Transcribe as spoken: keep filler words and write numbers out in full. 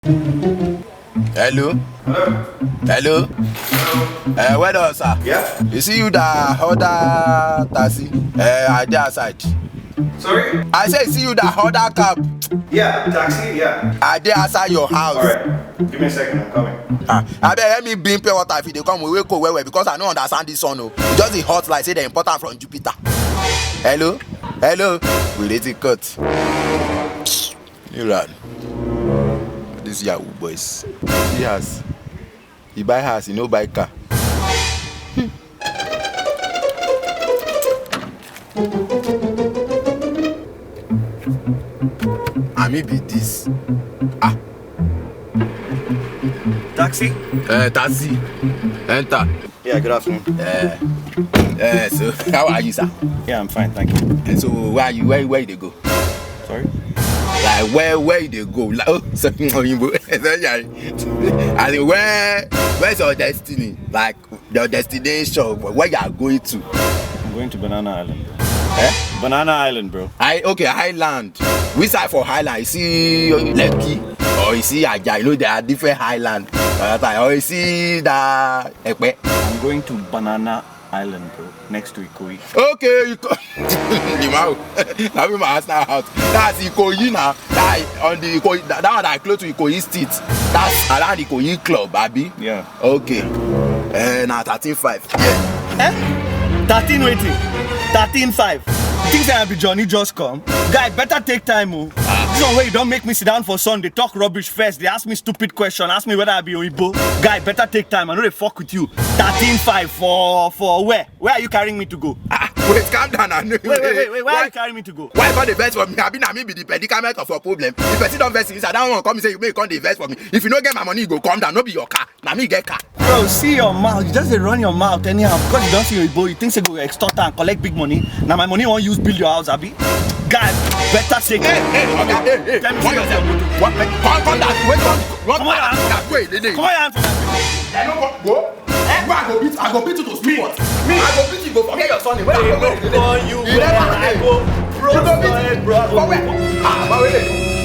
Hello? Hello? Uh, well done, sir. Yeah? You see you that other taxi? Uh, I dey outside. Sorry? I say see you that other cab. Yeah, taxi, yeah. I dey outside your house. All right. Give me a second, I'm coming. Ah, I beg, let me bring pure water if you dey come. We wake up well well because I no understand this one. Oh. It just dey hot like say they import am from Jupiter. Hello? Hello? We ready cut. You run. These Yahoo boys. Yes. He buy house, he no buy car. And me be this. Ah. Taxi? Uh, taxi. Enter. Yeah, good afternoon. Uh, uh, so, how are you, sir? Yeah, I'm fine, thank you. And so, where are you? Where, where you dey go? Sorry? Like, where, where you dey go? Like, oh, sorry, Oyinbo. Sorry, I, I mean, where, where's your destiny? Like, your destination, where you are going to? I'm going to Banana Island, bro. Eh? Banana Island, bro. I, okay, island. Which side for island? You see Lekki or you see Ajah? You know, there are different islands. Or you see that Epe? I'm going to Banana Island, bro. Next to Ikoyi. Okay, you co- the man. Now be my house now house. That's Ikoyi now. That on the Ikoyi. That, that one I close to Ikoyi State. That's around Ikoyi Club, abi. Yeah. Okay. Uh, now thirteen five. Yeah. Eh? Thirteen waiting. Thirteen five. Things that be Johnny just come. Guy, better take time, oh. This one where you don't make me sit down for Sunday, talk rubbish first. They ask me stupid question, ask me whether I be Oyibo. Guy, better take time. I know they fuck with you. Thirteen five for for where? Where are you carrying me to go? Ah, wait, calm down. I know. Wait, wait, wait, wait. Where are you carrying me to go? Why you come dey vex for me? Abi na me be the predicament of your problem. If person don vex inside, that one come say you make come dey vex for me. If you no get my money, you go come down. No be your car. Na me get car. Bro, see your mouth. You just dey run your mouth anyhow because you don't see your Igbo. You think say go extort and collect big money. Now my money won't use build your house, abi? Guy, better say. Hey, hey, okay, hey, hey. Tell me what say you say. What? Come, come down. Wait, come, come, come on, come on, wait, come on, come on. I no go go. Eh? Where I go beat, I go beat you to sport. Me, I go beat you, go forget your son. Where I go, where you dey? You never dey. You go beat, bro. For where? Ah, but wait.